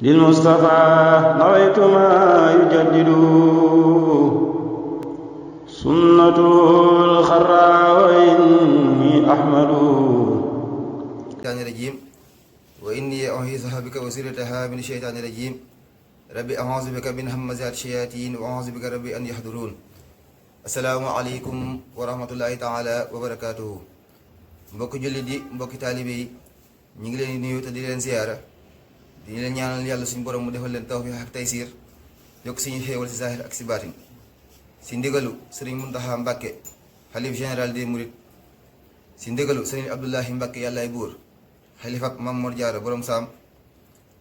للمصطفى نويت ما يجدد سنة الخرى وإني أحمد الشيطان الرجيم وإني أعيذها بك وذريتها من الشيطان الرجيم ربي أعوذ بك من همزات الشياطين وأعوذ بك ربي أن يحضرون asalaamaaleykum wa rahmatullahi taala wa barakaatuhu. mbokki jullit yi mbokki taalibe yi ñu ngi leen di nuyu te di leen ziyaara di leen ñaanal yàlla suñu borom mu defal leen tawfiix ak taysiir yokk suñu xéewal si zaahir ak si baatin si ndigalu sëriñ Muntaxa Mbàkke xalif général des mourides si ndigalu sëriñ Abdullahi Mbàkke yàllaay buur xalifab Mam Mor Jaara borom saam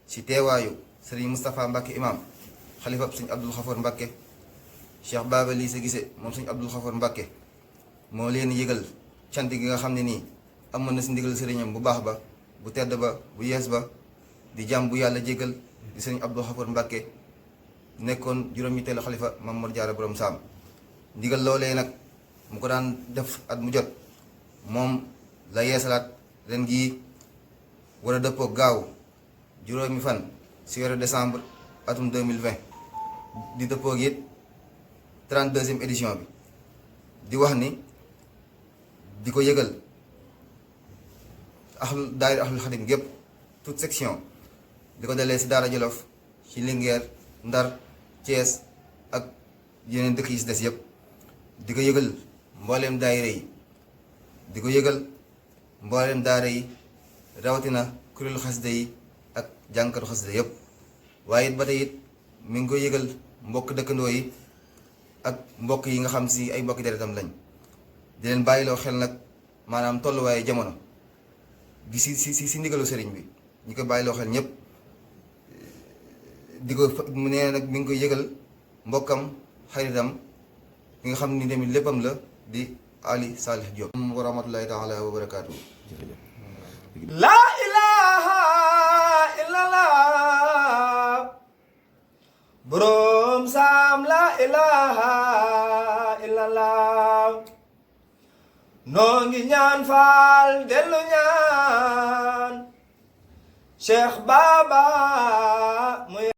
si teewaayu sëriñ Moustapha Mbàkke imam xalifab sëriñ Abdul Xafoor Mbàkke Cheikh Baba lii sa gise moom sëñ Abdul Xafoor Mbàkke moo leen yëgal cant gi nga xam ne nii amoon na si ndigal sëriñam bu baax ba bu tedd ba bu yees ba di jàmm bu yàlla jégal di sëriñ Abdul Xafoor Mbàkke nekkoon juróom-ñetteelu xalifa Mam Mor Jaara borom saam ndigal loolee nag mu ko daan def at mu jot moom la yeesalaat ren gii war a dëppoo gaaw juróomi fan si weeru décembre atum 2020 di dëppoo gi it 32e édition bi di wax ni di ko yëgal daayira Ahlul Xadim gépp toute section di ko dalee si Daara Jolof ci Linguère Ndar Thiès ak yeneen dëkk yi si des yëpp di ko yëgal mbooleem daayira yi di ko yëgal mbooleem daara yi rawatina kuréelu xasida yi ak jànkatu xasida yëpp waaye it ba tey it mi ngi ko yëgal mbokk dëkkandoo yi ak mbokk yi nga xam si ay mbokki deretam lañ di leen bàyyiloo xel nag maanaam tolluwaaye jamono gi si ndigalu sëriñ bi ñi ko bàyyiloo xel ñëpp di ko mu nee nag mi ngi koy yëgal mbokkam xaritam ki nga xam ni tamit léppam la di Ali Salih Diop wa rahmatullahi taala wa barakaatu. La ilaha illallah borom saam la ilaha illallah noo ngi ñaan faal dellu ñaan Cheikh Baba